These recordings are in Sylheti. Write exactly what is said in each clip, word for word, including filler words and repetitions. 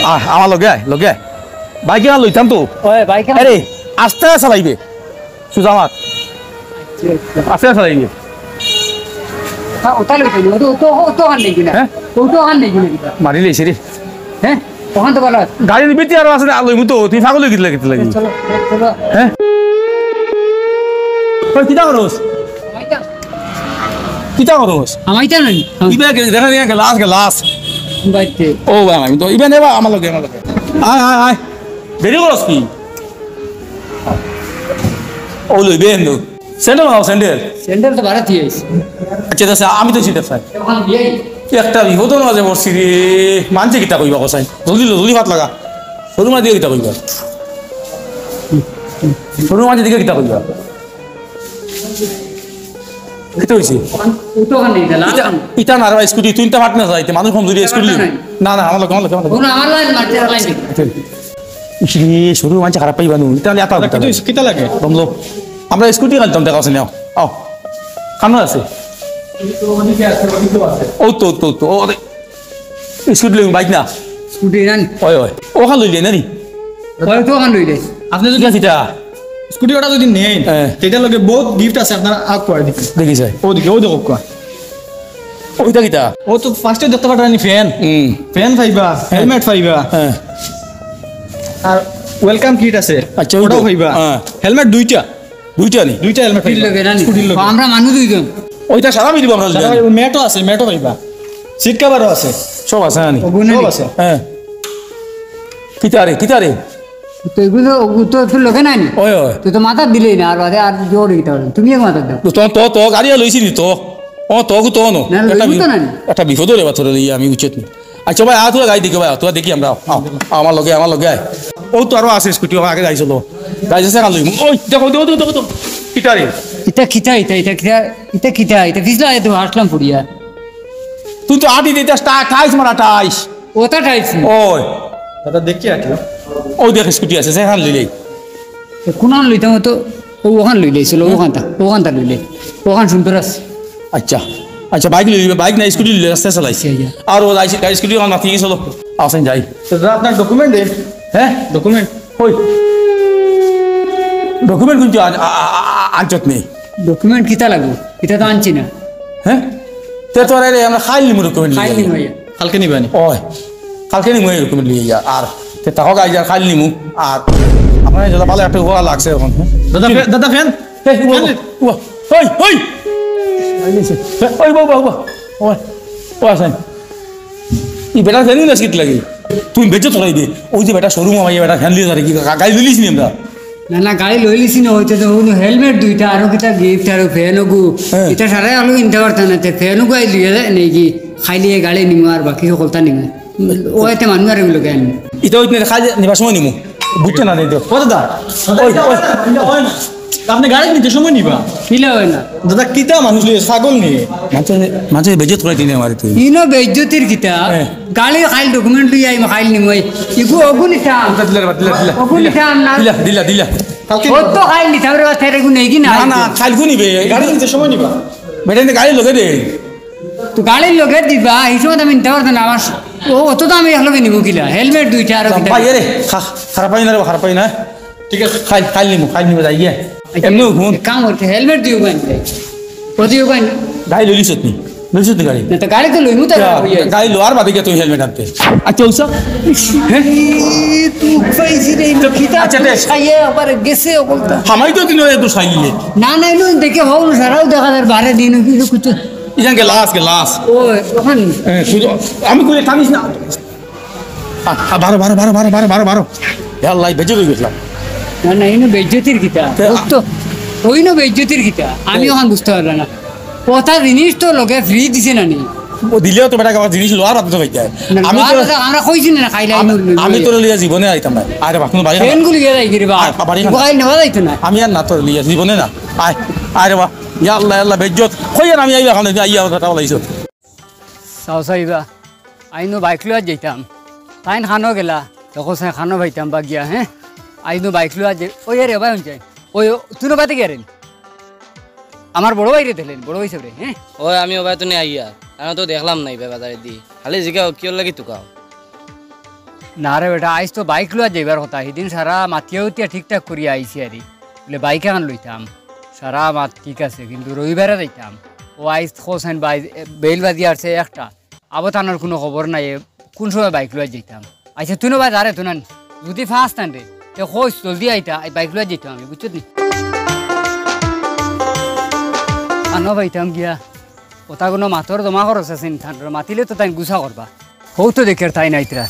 আহ, আমার লগে আয়, লগে আয়। বাইক এখান লইতাম তো। ওই, বাইক এখান আরে, আস্তে চালাইবে। সুজা মাত। আস্তে চালাইবে। হ্যাঁ, ওটা লইতে হবে। ও তো, ও তো, ও তো ওখান নেই কিনা? হ্যাঁ? ও তো ওখান নেই কিনা? মারি লইছে রে। হ্যাঁ? ওখান তো ভালো আছে। গাড়ির ভিতরে আরো আছে, আর লইমু তো। তুমি পাগল হয়ে গেছিলে, গেছিলে কি? চলো, চলো। হ্যাঁ? ওই, কিতা করস? আমাইতা। কিতা করস? আমাইতা নাই। ইবা কে-, দেখা দেখা গ্লাস, গ্লাস। বাইতে। ও ভাই, আমি তো ইবা নেবা, আমার লগে, আমার লগে। আয়, আয়, আয়। দেরি করস কি? ও লইবে এন্দু। স্যান্ডেল বানাও, স্যান্ডেল। স্যান্ডেল তো ভাড়া দিয়ে আইছি। আচ্ছা, আচ্ছা, আমি তো চিন্তা চাই। ওখান দিয়ে আই। একটা বিপদ না যে বসছি রে। মানছে কিতা কইবা কসাই? জলদি লো, জলদি ভাত লাগা। সরু মাঝে কিতা কইবা? সরু মাঝে দিকে কিতা কইবা? কিতা হইছে? ও তো ওখান নেই, লাল ইটা, ওখান। ইটা না রে ভাই, স্কুটি, তুই ইটা ফাট না যাইতে, মানুষ কম যদি স্কুটি। নাই। না, না, আমার লগে, আমার লগে, আমার লগে। ও না, আমার লাইন মারতে, আমার লাইন দেখি। ইস রে, সরু মাঝে খারাপ পাইবা নু। ইটা হলে এত কিতা হইছে? কিতা লাগে? দমলো। আমরা স্কুটি আনতাম, দেখা আছে, নেও। আও। কানো আছে? ও তো, ও তো, ও তো। ও, আরে। স্কুটি লইম, বাইক না। স্কুটি না নি? ওই, ওই। ওখান লইলে না নি? ওই তো ওখান লইলে। আপনি যদি ঠিক আছে, ইটা। স্কুটি ওটা যদি নেন, হ্যাঁ। সেটার লগে বহুত গিফট আছে আপনার আগ করে দিতে। দেখি যাই। ওদিকে, ওই দেখো কোয়া। ওইটা কিতা? ও তো ফার্স্টে দেখতে পারবেন ফ্যান। হুম। ফ্যান পাইবা, হ্যাঁ। হেলমেট পাইবা। হ্যাঁ। আর ওয়েলকাম কিট আছে। আচ্ছা, ওই ওটাও তো। পাইবা। হ্যাঁ। হেলমেট দুইটা। দুইটা নি? দুইটা হেলমেট স্কুটির লগে না নি? স্কুটির লগে। আমরা মানুষ দুইজন। ওইটা সারা মিলিব আমরা দুইজন। সারা ওই ম্যাটও আছে, ম্যাটও পাইবা। সিট কভারও আছে। সব আছে, হ্যাঁ নি? ওগুনে সব নি? আছে। হ্যাঁ। কিতা রে, কিতা রে? তো এগুলো, ও তো তোর লগে নাই নি? ওই, ওই। তুই তো মাথা দিলেই না, আর বাদে আর জোর দিতে পারবেন। তুমি এক মাথা দাও। তো, তো, তো, গাড়ি আর লইছি নি তো? ও, তো, তো, নো। না, একটা লইবো তো বি-, না নি? একটা বিপদ হলে বা তোর লইয়া আমি উচিত নি। আচ্ছা ভাই, আ, তোরা গাড়ি দেখো ভাই, তোরা দেখি আমরা। আও, আও, আমার লগে, আমার লগে আয়। ও তো আরো আছে স্কুটি, ও আগে যাইছিল। গাড়ি আছে, কাল লইমু। ওই, দেখো, দেখো, দেখো, দেখো, দেখো। কিতা রে? ইটা কিতা, ইটা, ইটা কিতা, ইটা কিতা, ইটা পিছলা, এ তো আসলাম পড়িয়া। তুই তো আটি দিতে টা-, টাইস মারা টাইস। ওটা টাইস নি? ওই। দাদা, দেখি আটি। ওই দেখ, স্কুটি আছে, সেখান লইলেই। তো কোনখান লইতাম তো? ও ওখান লইলে, চলো, ওখানটা, ওখানটা লইলে। ওখান সুন্দর আছে। আচ্ছা, আচ্ছা, বাইক লইলে, বাইক না, স্কুটি লইলে, রাস্তায় চালাইছে। আচ্ছা, আচ্ছা। আর ও যাইছে, গাড়ি স্কুটি ওখান মাতিয়ে চলো। আসেন যাই। তো দাদা, আপনার ডকুমেন্ট দেন। হ্যাঁ? ডকুমেন্ট। ওই। ডকুমেন্ট কিন্তু আন-, আ-, আ-, আ-, আনছত নেই। ডকুমেন্ট কিতা লাগবো? ইটা তো আনছি না। হ্যাঁ? তে তোর আরে আমরা খাইল নিমু ডকুমেন্ট খাইল নিমু আইয়া। কালকে নিবানি? ওই। কালকে নিমু এই ডকুমেন্ট লইয়া। আর তে তাহলে আইজ আর খাইল নিমু। আর আপনার যেটা ভালো একটা উপকার লাগছে এখন, হ্যাঁ? দাদা, ফ্যা-, দাদা, ফ্যান? এই, উবা, ফ্যান? উবা, উবা। ওই, ওই! ওই, বাবা, বাবা। ওই, ও আসেন। ই বেটা জানি না শীত লাগে। তুই বেঁচে তোরাই দে। ওই যে বেটা শোরুম আমার, এই বেটা ফ্যান লিয়ে ধরে কি গা-, গাড়ি লইলিস নি আমরা? না, না, গাড়ি লইলিছি না, হইতে তো হইলো হেলমেট দুইটা, আরো কিতা গিফট, আরো ফ্যান ওগু। হ্যাঁ। ইটা সারাই আলু কিনতে পারতাম না, তে ফ্যান ওগু আই লইয়া যায় নাকি? খাইলে এই গাড়ি নিমু আর বাকি সকলতা নিমু। ও এতে মানু আর এগুলো কেন? ইটা ওই খাই নিবার সময় নিমু। বুঝছো না, নিতে। কত দা? ওই, ওই। আপনি গাড়ি নিতে সময় নিবা? নিলে হয় না। দাদা, কিতা মানুষ লইয়া ছাগল নিয়ে? মাঝে, মাঝে বেজত করে দিনে আমার তুই। ইনো বেজ্জতির কিতা? হ্যাঁ। গাড়ি খাইল ডকুমেন্ট লইয়া আইমু, খাইল নিমু। ইগু অগু নিতাম। দিলা, দিলা, দিলা। অগু নিতাম না। দিলা, দিলা, দিলা। কালকে ও তো খাইল নিতাম রে, বাচ্চা রে, গু নেই কি না? না, না, খাইল গু নিবে। গাড়ি নিতে সময় নিবা? বেটা, এনে গাড়ি লগে দে। তো গাড়ির লগে দিবা, এই সময় তো আমি নিতে পারতাম না। আমার ও, অত তো আমি একলগে নিমু কিলা? হেলমেট দুইটা আর কিতা? ভাই, এরে, খা-, খারাপ পাই না রে, খারাপ পাই না। ঠিক আছে। খাইল, খাইল নিমু, খাইল নিমু, যাই গিয়া। আচ্ছা, এমনিও ঘুম। এক কাম করতে, হেলমেট দিও কেন? ও দিও কেন? গাড়ি লইলিস নি? লইলিস নি গাড়ি? না, তো গাড়ি তো লইমু তো, ইয়া, হইয়া। গাড়ি লোয়ার বাদে গিয়া তুমি হেলমেট আনতে। আচ্ছা, উষা। হ্যাঁ? এই তো পাইছি রে, এই তো কিতা আচ্ছা, দে। খাইয়ে আবার গেছে ও বলতা। হামাই তো দিল এত সাইলে। না, না, এলো দেখে হল সারাও দেখা যার বারে দিন কি কিছু। Ijan glass, glass. ও, ওখানে। হ্যাঁ, তুই তো, আমি কই টানিস না। আ, আ, বারো, বারো, বারো। ইয়া আল্লাহ, বেজে রয়ে গেছিলাম। না, না, এনে বেজ্জতির কিতা? তে, ও তো, ওই না বেজ্জতির কিতা? আমি তে। ওখান বুঝতে পারলাম না। কথা জিনিস তো লোকে ফ্রি দিছে না নি? ও দিলেও তো বেটা আমার জিনিস লোয়ার বাদ তো হয়ে যায়। না, আমি তো লোয়ার বাদ আমরা কইছি না, খাইলে আমি, আমি তোর লিয়া জীবনে আইতাম না। আরে বাবা, কোনো বাড়ি না। ট্রেনগুলো গিয়ে যাই কি রে বা? আ, বাড়ি না। খাইল নেওয়া যাইতো না। আমি আর না তোর লিয়া জীবনে না। আয়, আরে বাবা, ইয়া আল্লাহ, ইয়া আল্লাহ, বেজ্জত। কই আর আমি আইবা এখন, আইয়া কথা বলাইছো। চাও চাইবা, আইনো বাইক লইয়া যাইতাম। তাইন খানো গেলা, দেখো চাই খানো পাইতাম বা গিয়া, হ্যাঁ? আইনো বাইক লইয়া যাই, ওই আরে ভাই, হুনছে? ওই, ও, তুই বাদে গিয়া রে? আমার বড় ভাই রে দিলেন, বড় ভাই সাহেব রে, হ্যাঁ? ওই আমি ও ভাই তো নিয়ে আইয়া, আমি তো দেখলাম নাই বে বাজারে দি। খালি জিগা কিওর লাগি তুকাও। না রে বেটা, আইজ তো বাইক লইয়া যাইবার কথা, হিদিন সারা মাতিয়া উতিয়া ঠিকঠাক করিয়া আইছি আরি। বুলে বাইক এখান লইতাম, সারা মাত ঠিক আছে, কিন্তু রবিবারে যাইতাম। ও আইজ খোসাইন বাই, বেইল বাজি আসছে একটা, আবো তানোর কুনু খবর নাই, এ কুন সময় বাইক লইয়া যাইতাম। আইচ্ছা, তুই নু বাই যা রে, তুই নান, যদি ফাস তান রে, তে কইস জলদি আইতা, আই বাইক লইয়া যাইতাম আমি, বুঝছত নি? আনো পাইতাম গিয়া, কথা কুনু মাতর জমা খরচ আছে নি তানর, মাতিলে তো তাইন গুছা করবা। হউ তো দেখের তাইন আইতরা।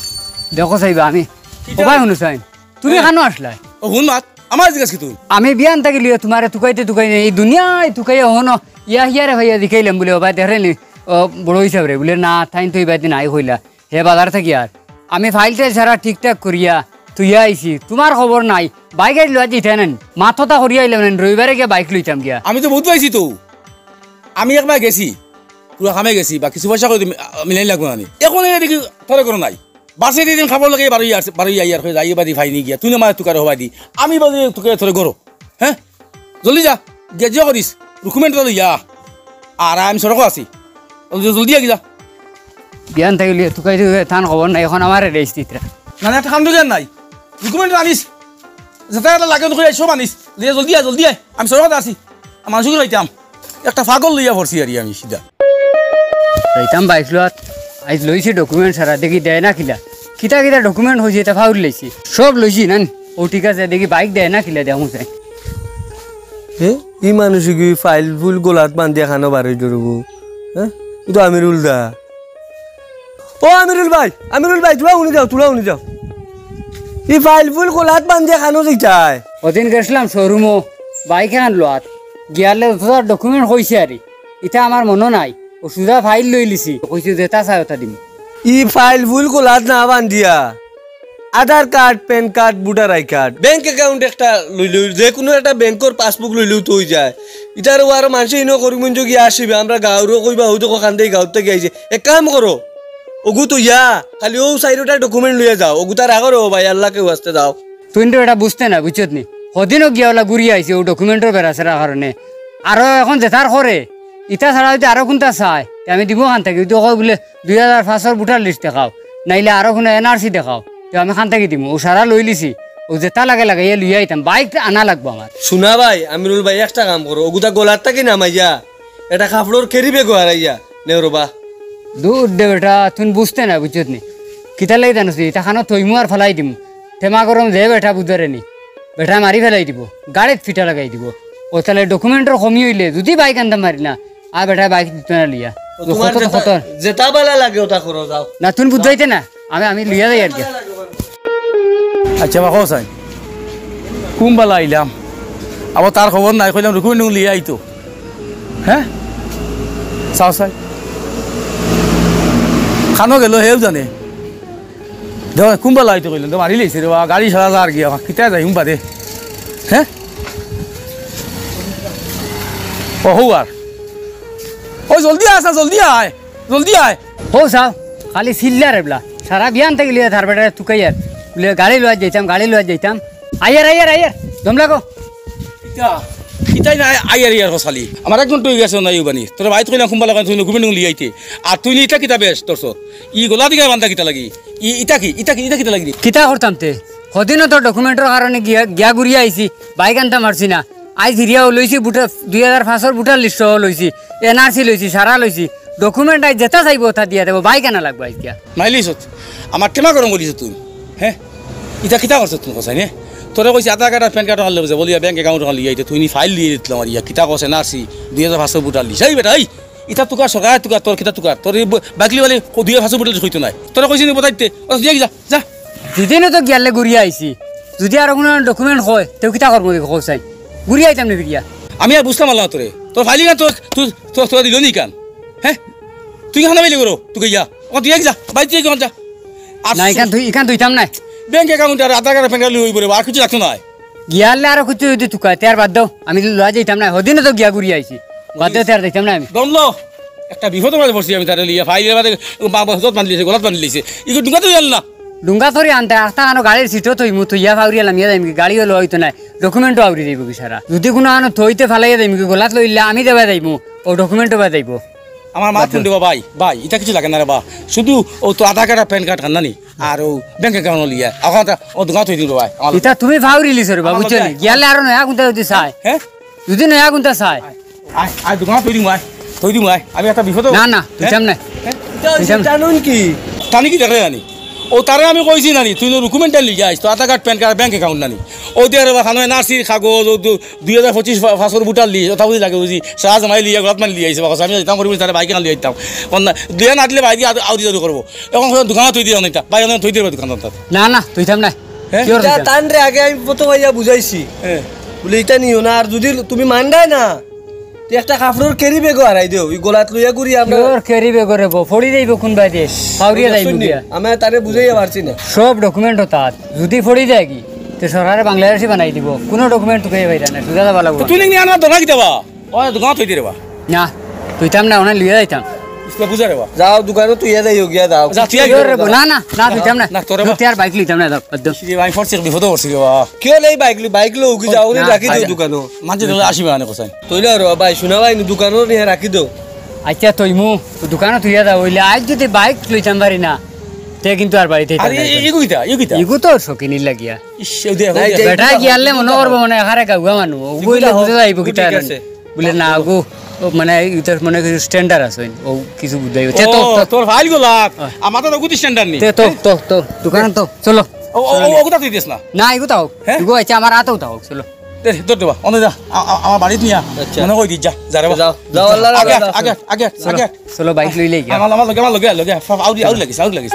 দেখো চাইবা আমি। কিতা? ও ভাই, হুনো চাইন। তুমি হ্যাঁ। কানো আসলায়? ও, হুন মাত। আমার জিজ্ঞাস কি তুই? আমি বিয়ান থাকি লিয়ে তুমারে তুকাইতে তুকাইতে এই দুনিয়ায় তুকাইয়া হনো ইয়া হিয়ারে ভাইয়া দেখাইলাম বুলে, ও ভাই, দেখরে নি, ও বড় হিসাব রে। বুলে, "না, তাইন তো ইবাদি নাই কইলা।" হে বাজার থাকি আর। আমি ফাইল টাইল সারা ঠিকঠাক করিয়া তুইয়া আইছি। তুমার খবর নাই। বাইক গাড়ি লইয়া যাইতায় না নি? মাত কথা করিয়া আইলাম না নি? রবিবারে গিয়া বাইক লইতাম গিয়া। আমি তো বউত পাইছি তো। আমি একবার গেছি, পুরা কামে গেছি, বা কিছু পয়সা করি মি-, আ, মিলাই লাগবো না নি। এখন এই দেখি তোরে করো নাই। বাসে দিন খাবার লাগে বারোই আর, বারোই আইয়ার হয়ে যাই, বাদি ফাইনি গিয়া। তুই না মারে তুকারে হবাই দি। আমি বাদি তুকারে তোরে করো। হ্যাঁ? জলদি যা। গিয়া জিও করিস। ডকুমেন্ট লইয়া। আর আমি সড়কো আছি। জলদি, জলদি আগে যা। বিয়ান থাকি লিয়ে তুকাইতে তুকাইতে তান খবর নাই, এখন আমারে রেস্ট দিতরা। না, না, একটা কাম দিলে নাই। ডকুমেন্ট আনিস। যেটা যেটা লাগে, ওটা করে সব আনিস। লিয়ে জলদি আয়, জলদি আয়। আমি সড়কো আছি। আর মানুষগুলো হইতাম। একটা পাগল লইয়া পড়ছি আর আমি সিধা। লইতাম বাইক লওয়াত। আইজ লইছি ডকুমেন্ট সারা, দেখি দেয় না কিলা। কিতা কিতা ডকুমেন্ট হইছে, এটা ফাউল লইছি। সব লইছি না নি? ও ঠিক আছে, দেখি বাইক দেয় না কিলা, দেখো চাই। এ, ই মানুষ কি ফাইল ফুল গোলাত বান্ধিয়া খানো বারই ডরবো? হ্যাঁ? ই তো আমিরুল দা। ও আমিরুল ভাই, আমিরুল ভাই, তুলা উনি যাও, তুলা উনি যাও। ই ফাইল ফুল গোলাত বান্ধিয়া খানো যাইতায়। ওদিন গেছিলাম শোরুমো, বাইক এখান লওয়াত। গিয়ালে যতটা ডকুমেন্ট কইছে আরি, ইটা আমার মনো নাই। ও সুজা ফাইল লইলিছি, কইছে যেটা চায় ওটা দিমু। ই ফাইল ফুল গোলাত না বান্ধিয়া Aadhaar card, PAN card, voter I card, bank account একটা লইলেও, যে কুনু একটা ব্যাংকর পাসবুক লইলেও তো অই যায়। ইটার ওয়ার মানষে ইনো করিমগঞ্জ গিয়া আসিবে, আমরা গাঁওরও কইবা, "হউ তো কখান দেই গাঁওত থাকি আইছে।" এক কাম করো, ওগু তো ইয়া, খালি ও চাইরোটা ডকুমেন্ট লইয়া যাও, ওগু তার আগরে ও ভাই, আল্লাহকে ওয়াস্তে যাও। তুই তো এটা বুঝতে না, বুঝছত নি? হদিনও গিয়া ওলা ঘুরিয়া আইছে, ও ডকুমেন্টর বেড়াছেড়ার কারণে। আরো এখন যেতার করে, ইটা ছাড়া যদি আরো কুনটা চায়, তে আমি দিমু খান থাকি। যদি কয় বুলে দুই হাজার পাঁচশোর ভোটার লিস্ট দেখাও, নাইলে আরো কুনু এনআরসি দেখাও, তে আমি খান থাকি দিমু। ও সারা লইলিছি, ও যেটা লাগে লাগে, ইয়ে লইয়া আইতাম। বাইক আনা লাগবো আমার। শুনা ভাই, আমিরুল ভাই, একটা কাম করো, ওগুতা গলার থাকি নামাইয়া, এটা কাপড়র ক্যারি ব্যাগও হারাইয়া, নেও রবা। দূর দে বেটা, তুই বুঝতে না, বুঝছত নি? কিতার লাগি জানোস নি? ইটা খানো থইমু আর ফালাই দিমু। টেমা গরম যে বেটা বুঝরে নি। বেটা মারি ফালাই দিবো। গাড়িত ফিটা লাগাই দিবো। ও তাহলে ডকুমেন্টর কমি অইলে, যদি বাইক আনতাম পারি না, আর বেটা বাইক দিত না লিয়া। ও ও তোমার কত যেটা, খতর। যেটা বালা লাগে ওটা করো, যাও। না, তুই বুঝাইতে না। আমি, আমি লিয়া যাই আর কি। আচ্ছা, বা কও চাই। কুন বালা আইলাম? আবার তার খবর নাই, কইলাম ডকুমেন্ট লিয়া আইতো। হ্যাঁ? চাও চাই। খানো গেল, হেউ জানে। দেখো, কুন বালা আইতো কইলাম, তো মারি লইছে রে বা, গাড়ি সারা যার গিয়া, কিতা যাই, হুম বাদে। হ্যাঁ? ও, হউ আর। ও, জলদি আয়, আচ্ছা, জলদি আয়। জলদি আয়। হউ চাও, খালি চিল্লার এবলা। সারা বিয়ান থাকি লিয়া তার বেটারে তুকাইয়ার। বুলে, "গাড়ি লওয়া যাইতাম, গাড়ি লওয়া যাইতাম।" আইয়ার, আইয়ার, আইয়ার। দম লাগো। ইতা, ইতাই না, আইয়ার, আইয়ার, হসালি। আমার এক ঘন্টা অই গেছে না, ইউবানি। তোর বাইত কইলাম, কুন বালা কইলাম, তুই ডকুমেন্ট লিয়া আইতে। আর তুই নি ইটা কিতা বেশ, তোর সর। ই গলা দিকে বান্ধা কিতা লাগি? ই, ইটা কি, ইটা কি, ইটা কিতা লাগি রে? কিতা করতাম তে? হদিনও তো ডকুমেন্টর কারণে গিয়া, গিয়া ঘুরিয়া আইছি। বাইক আনতাম পারছি না। আইজ হিরিয়াও লইছি, ভোটার, দুই হাজার পাঁচর ভোটার লিস্টও লইছি, এনআরসি লইছি, সারা লইছি। ডকুমেন্ট আইজ যেটা চাইবো, ওটা দিয়া দেবো। বাইক আনা লাগবো আইজ গিয়া। মাইলিছত, আমার টেমা গরম করিস তুই। হ্যাঁ? ইটা কিতা করছ তুই, কছাই নে? তোরে কইছি আধার কার্ড আর প্যান কার্ড হারলে বুঝে, বলিয়া ব্যাংক অ্যাকাউন্ট হারলে ইয়া, ইটা তুই নি ফাইল দিয়ে দিলাম আর ইয়া, কিতা কছ এনআরসি, দুই হাজার পাঁচর ভোটার লিস্ট। এই বেটা, এই, ইটা তুকার সরকার, তুকার, তোর কিতা তুকার? তোর এই ব-, বাকলি বালি কো দুই হাজার পাঁচর ভোটার লিস্ট কইতো নাই। তোরে কইছি নি, বতাইতে, ও, দিয়ে কি যা, যা। দুদিনে তো গিয়ালে ঘুরিয়া আইছি। যদি আরো কোনো ডকুমেন্ট কয়, তেও কিতা করবো দেখো, কও চাই। ঘুরিয়া আইতাম না ফিরিয়া। আমি আর বুঝতাম পারলাম না তোরে। তোর ফাইলিং আর তোর, তোর, তোর, তোরা দিল নি কান? হ্যাঁ? তুই কেন বাইলে করো? তুই গিয়া। ওখান তুই এক যা। বাইরে তুই এক যা। আর না, সু- ইখান তুই, ইখান তুইতাম না। ব্যাংক অ্যাকাউন্ট আর আধার কার্ড, প্যান কার্ড লই পড়ে, আর কিছু লাগতো না। গিয়ালে আরো কিছু যদি তুকায়, তে আর বাদ দাও। আমি লওয়া যাইতাম না। হদিনে তো গিয়া ঘুরিয়া আইছি। বাদ দাও, তে আর যাইতাম না আমি। দমলো। একটা বিপদর মাঝে পড়ছি আমি, তারে লিয়া ফাইলের মাঝে বা-, বা-, হজত বান্ধি লিছে, গলাত বান্ধি লিছে। ইগু ডুঙ্গা তো ইয়াল না। ডুঙ্গা থরি আনতে, আস্তা কানো গাড়ির সিটও থইমু, থইয়া ফাউরিয়া লামিয়া যাইমু কি, গাড়িও লইতো না, ডকুমেন্টও আউরি যাইবো কি সারা। যদি কোনো আনো থইতে ফালাইয়া যাইমু কি, গলাত লইলে আমি দেবা যাইমু, ও ডকুমেন্টও বা যাইবো। আমার মাত শুনতে বা ভাই, ভাই, ইটা কিছু লাগে না রে বা। শুধু ও তো আধার কার্ড আর প্যান কার্ড খান নানি, আর ও ব্যাংক অ্যাকাউন্ট লিয়া। এখন তা ও দোকান থই দিন রে ভাই। আমার ইটা তুমি ফাউরি লিছো রে বা, আমার বুঝছো লগে নি? গিয়ালে আরো নয়া কুন্তা যদি চায়। হ্যাঁ? যদি নয়া কুন্তা চায়। আয়, আয়, দোকান থই দিন ভাই। থই দিন ভাই। আমি একটা বিপদ। না, না, তুই হ্যাঁ? সামনে। হ্যাঁ? ইটা অইছে টানুন কি? টানি কি দেখলে জানি? ও তারে আমি কইছি নানি, তুই তো ডকুমেন্ট লিয়া আইস, তো Aadhaar card, PAN card, bank account নানি। ও দিয়ে রে বা খানো এনআরসির কাগজ, ও দু-, দুই হাজার পঁচিশ ফা-, ফাঁসর ভোটার লিস্ট, ওটা বুঝি লাগে বুঝি, সাজ মাই লিয়া, গলাত মাই লিয়া আইছে, বাকস আমি যাইতাম করিব, তারে বাইক আন লিয়া আইতাম। কোন না, দুই হাজার না দিলে বাইরে আউ-, আউরি জারি করবো। এখন কোন দোকানে থই দিয়ে অনেকটা, বাইরে থই দিয়ে দোকান তার। না, না, তুই থাম না। হ্যাঁ? কি ওর ইটা দোকান? তান রে আগে আমি কত ভাইয়া বুঝাইছি। হ্যাঁ। বলে, "ইটা নিও না, আর যদি তুমি মানডায় না, তুই একটা কাপড়র ক্যারি ব্যাগও হারাই দেও, ওই গলাত লইয়া ঘুরি আমরা।" কিওর ক্যারি ব্যাগও রে বো, পড়ি যাইবো কোন বাদে? ফাউরিয়া যাইবো শুননি? গিয়া। আমি তারে বুঝাইয়া পারছি না। সব ডকুমেন্ট তার, যদি পড়ি যায় কি, তে সরকারে বাংলাদেশি বানাই দিব। কোনো ডকুমেন্ট তুকাই পাইরা না, সুজা যাবা লাগবো। তো তুই নিয়ে আনার দরকার কিতা বা? ও দোকান থই দে রে বা। না, তুই থাম না, ওনা লিয়ে যাইতাম। ইসলা বুঝা রে বা। যাও, দোকানো তুই ইয়া যাইও গিয়া যাও। যা, তুই আয়। কিওর রে বো, না, না, না, তুই থাম না। না, তোরে বা। তুই আর বাইক লিতাম না, যাও, বাদ দেও। কি রে, আমি ফোর্স করবি, ফটো করছি রে বা। কিও নেই বাইক লি-, বাইক লো, উগি যাও, উনি না, রাখি দিও বাইক দোকানো। মানছে তাহলে আসিবে মানে কোথায়? তইলে আর ভাই, শোনা ভাই, দোকানো নিয়ে রাখি দেও। আচ্ছা, তইমু, দোকানো তুই ইয়া যাও, অইলে আজ যদি বাইক লইতাম পারি না, তে কিন্তু আর বাড়িতে আইতাম আরে, না। এ-, এগু কিতা, এগু কিতা? এগু তো শৌখিনির লাগিয়া। ইস, ওই দে, ওই দে। বেটা গিয়ালে মনে করবো, মানে, এখানে গাউয়া মানুষ। ওগু অইলে বুঝে যাইবো কিতা ঠিক আছে। বুলে না, ওগু, ও, মানে, ইতার মনে কিছু স্ট্যান্ডার্ড আছে, ও কিছু বুঝাইবো। তে তো, ও, তো। তোর ফাইল গুলা, হ্যাঁ। আমার তো ওগু স্ট্যান্ডার্ড নেই। তে তো, তো, তো, দোকানে তো, চলো। ও, ও, ও, ওগুতা তুই দিস না। না, এগু তাও। হ্যাঁ? এগু আইছে, আমার আতও তাও, চলো। দে, ধর দেবা, অনে যা, আ-, আ-, আমার বাড়িত নিয়া। আচ্ছা। মনে কই দি, যা, যা রে বা। যাও, যাও, আল্লাহ আগে, রাখো, আগে, যাও। আগে, আগে, চলো। আগে। চলো, বাইক লইলে গিয়া। আমার, আমার লগে, আমার লগে, লগে, আউরি, আউরি লাগিস, আউরি লাগিস।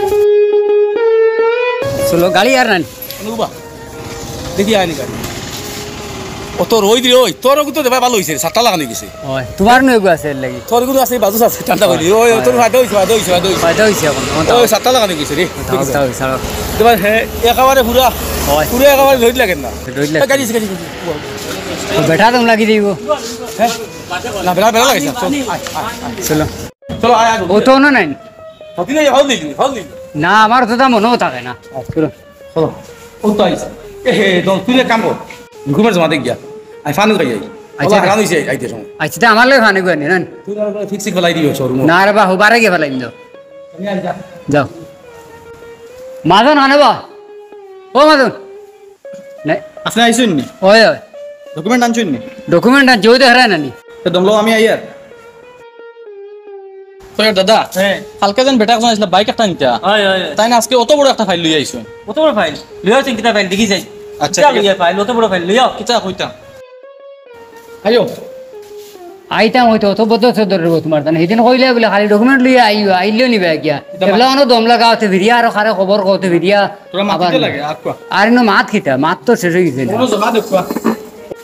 চলো, গাড়ি আর নানি। অনুবা, দেখি আয়নি গাড়ি। ও তো রই দিলে, ওই, তোর ওগু তো দেবা ভালো হইছে, সাতটা লাগানো গেছে। ওই, তোমার নয় গো আছে এর লাগি। তোর ওগু আছে, বাজু আছে, ঠান্ডা হইলি। ওই, তোর ফায়দা হইছে, ফায়দা হইছে, ফায়দা হইছে। ফায়দা হইছে এখন, এখন ওই, তাও। সাতটা লাগানো গেছে রে। তাও, তাও, তাও। তোমার, হ্যাঁ, একেবারে পুরা, ওই। পুরা একেবারে রইদ লাগে না। রইদ লাগে। এ, গাড়ি আছে, গাড়ি আছে। ও, বেটা তো লাগি দিব। হ্যাঁ? না, বেলা, বেলা লাগে, চল। আয়, আয়, আয়। চলো। চলো, আয়, আয়। ও তো না নাই। হতি নাই, হল দিলি, হল দিলি। না, আমার তো তা মনেও থাকে না। চলো। চলো। ও তো আইছে। এ হে, দম, তুই এক কাম কর। ঘুমের জমা দেখ গিয়া। আই ফানু খাই আই। আচ্ছা। ওলা, গান হইছে, আইতে সময়। আচ্ছা, তা আমার লগে ফানু খাই আনি, না? তুই না, তুই ফিক্সি খোলাই দিও শোরুম। না রে বা, হবারে গিয়ে ফেলাই দিও। আমি আই যা। যাও। মাজন আনে বা? ও মাজন। নাই। আপনি আইছেন নি? ওই, ওই। ডকুমেন্ট আনছেন নি? ডকুমেন্ট আনছি, ওই তো হেরায় না নি। তো দমলো আমি আইয়ার। তো এর দাদা, হ্যাঁ। কালকে যেন বেটা একজন আসলে বাইক একটা নিতা। হয়, হয়, হয়। তাই না আজকে অত বড় একটা ফাইল লইয়া আইছো? অত বড় ফাইল? লইয়া আইছেন কিতা ফাইল? দেখি যাই। আচ্ছা, কিতা ঠিক আছে। লইয়া ফাইল? অত বড় ফাইল লইয়া? কিতা কইতাম? আইও। আইতাম হয়তো, অত বড় তো ধরে তোমার জানে। সেদিন কইলে বলে খালি ডকুমেন্ট লইয়া আইও, আইলেও নিবে গিয়া। কিতা এবলা মা-, অনো দম লাগা হতে ফিরিয়া আরো খারে খবর কতে ফিরিয়া তোরা মাতিতে আবার লাগে, আকুয়া। আর ইনো মাত কিতা? মাত তো শেষ হয়ে গেছে না। কোনো জমা দেখুয়া।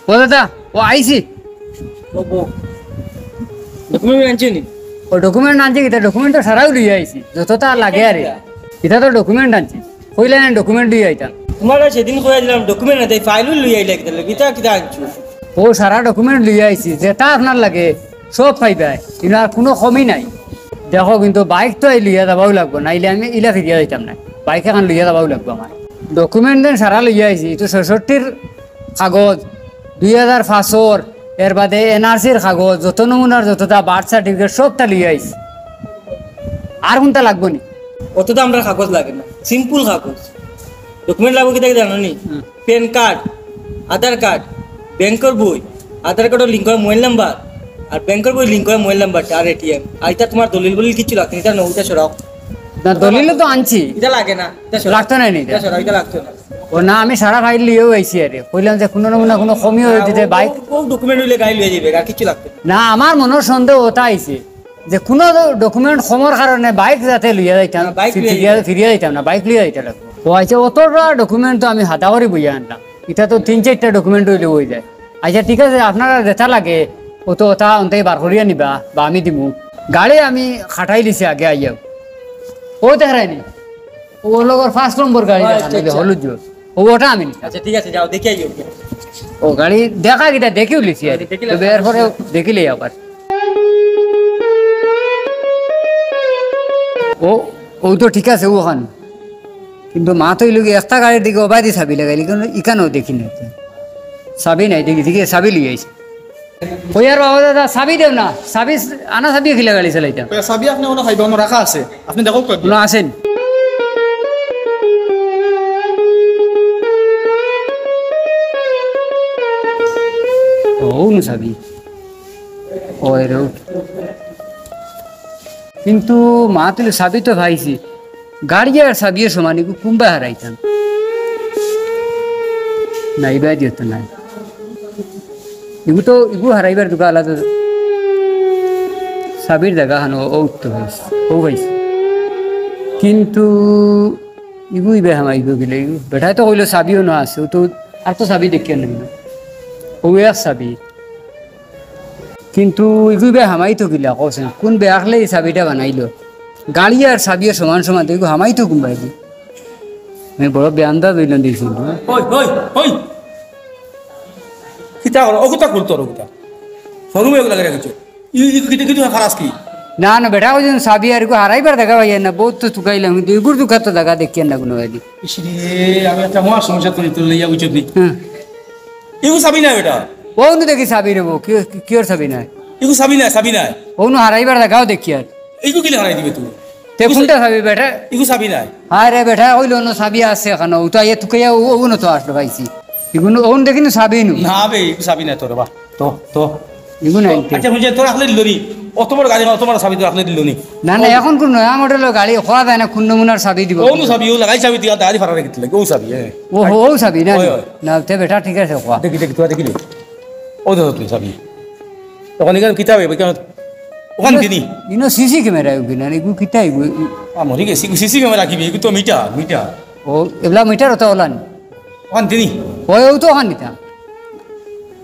ও দাদা, ও আইছি। ও বউ। ডকুমেন্ট আনছে নি? ও ডকুমেন্ট আনছে কিতা? ডকুমেন্ট তো সারাও লইয়া আইছি। যতটা লাগে আরে। ইটা তো ডকুমেন্ট আনছি। কইলা না ডকুমেন্ট লইয়া আইতাম। তোমার সেদিন কইয়া দিলাম ডকুমেন্ট না, তাই ফাইলও লইয়া আইলা কিতা? কিতা, কিতা আনছো? ও সারা ডকুমেন্ট লইয়া আইছি। যেটা আপনার লাগে সব পাইবা। ইনো আর কোনো কমই নাই। দেখো কিন্তু বাইক তো এই লইয়া যাবাও লাগবো, নাইলে আমি ইলা ফিরিয়া যাইতাম না। বাইক এখন লইয়া যাবাও লাগবো আমার। ডকুমেন্ট দেন সারা লইয়া আইছি। তো ছয়ষট্টির কাগজ, দুই হাজার পাঁচর, এর বাদে এনআরসির কাগজ, যত নমুনার যতটা বার্থ সার্টিফিকেট সবটা লইয়া আইছি। আর কোনটা লাগবো নি? অতটা আমরা কাগজ লাগে না, সিম্পল কাগজ। ডকুমেন্ট লাগবো কিতা কিতা জানো নি? হুম। প্যান কার্ড, আধার কার্ড, ব্যাংকর বই, আধার কার্ডর লিংক করা মোবাইল নাম্বার, আর ব্যাংকর বই লিংক করা মোবাইল নাম্বারটা আর এটিএম। আর ইটা তোমার দলিল বলিল কিচ্ছু লাগতো না, ইটা নৌটা সরাও। না, দলিল তো আনছি। ইটা লাগে না, ইটা সরাও। লাগতো না নি ইটা? ইটা সরাও, ইটা লাগতো না। ও না, আমি সারা ফাইল লইয়াও আইছি আরে। কইলাম যে কোনো নমুনা কোনো কমিও হ্যাঁ, দিতে ও, বাইক। ও, ও ডকুমেন্ট হইলে গাড়ি লইয়া যাবে, আর কিচ্ছু লাগতো না। না, আমার মনর সন্দেহ ওটা আইছে যে কোনো ডকুমেন্ট কমর কারণে বাইক যাতে লইয়া যাইতাম, না, বাইক লইয়া ফিরিয়া, যাইতাম। ফিরিয়া যাইতাম না, বাইক লইয়া যাইতাম লাগবো। ও আইছে, অতটা ডকুমেন্ট তো আমি হাতা করি বইয়া আনলাম। ইটা তো তিন চাইরটা ডকুমেন্ট হইলে হয়ে যায়। আচ্ছা, ঠিক আছে, আপনারা যেটা লাগে, ও তো ওটা অন্তে বার করিয়া নিবা, বা আমি দিমু। গাড়ি আমি খাটাই দিছি আগে আইয়া। ও দেখায়নি? ও লগর পাঁচ নম্বর গাড়ি ও, দেখা আচ্ছা, লাগে, আচ্ছা। হলুদ জোর। ও, ওটা আমি নিতাম। আচ্ছা, ঠিক আছে, যাও, দেখি আইও। ও গাড়ি দেখা কিতা, দেখিও লিছি আর। আচ্ছা, দেখিলে তবে এরপরে দেখিলে আবার। ও, ও তো ঠিক আছে, ওখান। কিন্তু মা তো এই লোকে একটা গাড়ির দিকে ওবায়দি চাবি লাগাইলি, কিন্তু ইখানেও দেখি না। চাবি নাই, দেখি, দেখি চাবি লই আইছে। ওই আর বাবা দাদা, চাবি দেও না, চাবি, আনা চাবি কিলা গাড়ি চালাইতাম। ওই চাবি আপনে অনো পাইবা, অনো রাখা আছে, আপনে দেখউক্কা। অনো আছেনি? ও, অনো চাবি। ওই রে। কিন্তু মাতুলে চাবি তো পাইছি, গাড়ি আর চাবিয়ে সমান, ইগু কুনবায় হারাইতাম? না, ইবায় দিও তো নাই। ইগু তো, ইগু হারাইবার দুকা আলাদা। চাবির জাগা খানো, ও তো পাইছি, ও পাইছি। কিন্তু ইগু ইবায় হামাইবো কিলা, ইগু বেটায় তো কইলো চাবিও না আছে, ও তো আর তো চাবি দেখিয়ার না। ও এক চাবি। কিন্তু ইগু ইবায় হামাইতো কিলা, কওছেন? কুন বেআকলে ই চাবিটা বানাইলো? গাড়ি আর চাবিয়ে সমান সমান, তো ইগু হামাইতো কুনবায়দি? আমি বড় বেআন্দাজ অইলাম দেখি। ওই, ওই, ওই। কিতা করো? ও কিতা করতো, ও কিতা? শোরুমে ওগুলা করে গেছে। ই, ই, কিতা, কিতা খারাপ কি? না, না, বেটা, ওই জন্য চাবি আর ইগু হারাইবার জাগা পাইয়ার না, বউত তো তুকাইলাম, কিন্তু ইগুর দুকাত তো জাগা দেখিয়ার না কুনুবায়দি। ইস রে, আমি একটা মহা সমস্যা তৈরি করে লইয়া বুঝছত নি। হুম। ইগু চাবি নাই বেটা। অনো দেখি চাবি রে বউ, কি, কি, কিওর চাবি নাই? ইগু চাবি নাই, চাবি নাই। অনো হারাইবার জাগাও দেখিয়ার। ইগু কিলা হারাই দিবে তুই? তে ইগু কুনটা চা-, চাবি বেটা? ইগু চাবি নাই। আরে বেটা, অইলো অনো চাবি আছে খানো, ও তো আইয়া তুকাইয়া ও, ও অনো তো আসলো পাইছি। ইগু নু, অনো দেখি নু চাবি নু। না বে, ইগু চাবি নাই তোর বা। তো, তো। ইগু নাই তে। আচ্ছা, বুঝে, তোর আখলে দিল নি। অত বড় গাড়ি, অত বড় চাবি তোর আখলে দিল নি। না, না, ও। এখন কুন নয়া মডেলর গাড়ি, কওয়া যায় না কুন নমুনার চাবি দিব। অনো চাবি, ও লাগাই চাবি, তুই আর দাঁড়ি ফাড়া রেখে দিলে, ও চাবি, হ্যাঁ। ও, ও চাবি না? ওই, ওই। না, তে বেটা ঠিক আছে, কওয়া। দেখি, দেখি, তোরা দেখিলি। ও তো তুই চাবি। তখন এখানে কিতা অইবো, কেন? অখান দিনি। ইনো সিসি ক্যামেরা অইবো না, ইগু কিতা অইবো? আ, মরি গেছি, ইগু সিসি ক্যামেরা কিবে, ইগু তো মিটার, মিটার। ও, এবলা মিটার অতা অলানি। অখান দিনি। ওই, ও তো অখান দিতাম।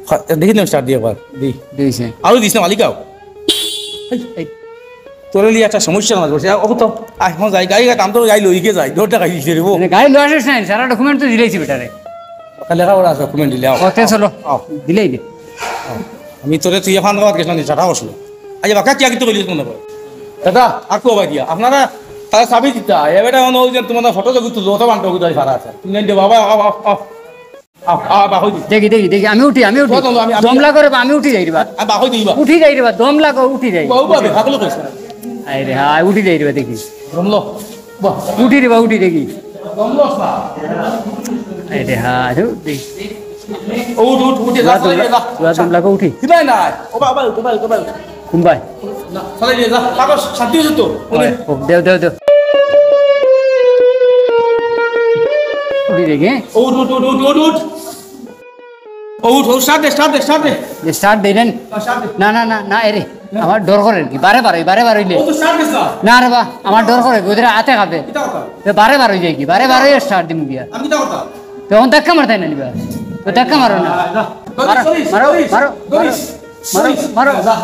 খা-, দেখি না, স্টার্ট দিয়া একবার, দি। দিছে। আরো দিস না, মালিক আও। এই, এই। তোরে লিয়া একটা সমস্যা না করছে, ও তো, আয়, এখন যাই, গাড়ি কাম তো যাই, লইকে যাই, ডর দেখাই দিছে রে, ও। মানে, গাড়ি লওয়া শেষ নাই, সারা ডকুমেন্ট তো দিলাইছি বেটারে। লেখাপড়া আছে, ডকুমেন্ট দিলে, আও। ওকে, চলো। আও। দিলাই দে। আমি তোরে তুই এখন গেছ না, সারা বসলো। আচ্ছা, বাক্কা কিয়া কিন্তু কইলি মনে করে? দাদা, আর কো ভাই দিয়া, আপনারা তারা চাবি দিতা, এ বেটা, অনো অউ যে তোমার ফটো জগৎ তুলতো, অত বান্টো কোথায় ফারা আছে? তুমি জানতে বাবা, আও, আও, আও। আও, আও, বাবা, হই দি। দেখি, দেখি, দেখি, আমি উঠি, আমি উঠি। চলো, আমি, আমি দম লাগো রে বা, আমি উঠি যাই রে বা। আ, বাবা, হই দি, বা। উঠি যাই রে বা, দম লাগো, উঠি যাই। বাবু, বাবা, ভাগলো কইছ। আরে হ্যাঁ, উঠি যাই রে বা, দেখি। দম লো। বাহ। উঠি রে বা, উঠি দেখি। দম লো, বাবা। আরে হ্যাঁ, দেখি। ও, উঠ, উঠ, উঠ, যা, পুরা চালাই দম দে, যা। পুরা দম লাগো, উঠি। কিবায় নাই। ও বাবা, ও বাবা, ও বাবা। কুনবায়? না, চালাই দে, যা। কাগজ, শান্তি অইছে তো? ওই, ও, দেও, দেও, দেও। উঠি দেখি, হ্যাঁ? ও, উঠ, উঠ, উঠ, উঠ, উঠ, উঠ। ও, উঠ, উঠ, স্টার্ট দে, স্টার্ট দে, স্টার্ট দে। দে, স্টার্ট দে রে। হ্যাঁ, স্টার্ট দে। না, না, না, না, এরে। না। আমার ডর করে আর কি। বারে বারে, বারে বারে অইলে। ও তো স্টার্ট দে, স্যার। না রে বা, আমার ডর করে, ওদের আতে কাঁপে। কিতা কথা? এ, বারে বারে অই যায় কি? বারে বারে স্টার্ট দিমু গিয়া। আমি কিতা কথা? তখন ধাক্কা মারতায় না নিবা। তো ধাক্কা মারো না। আহ, যা। মারো, ধরিস, মারো, ধরিস, মারো, ধরিস, মারো, ধরিস। মারো। যা।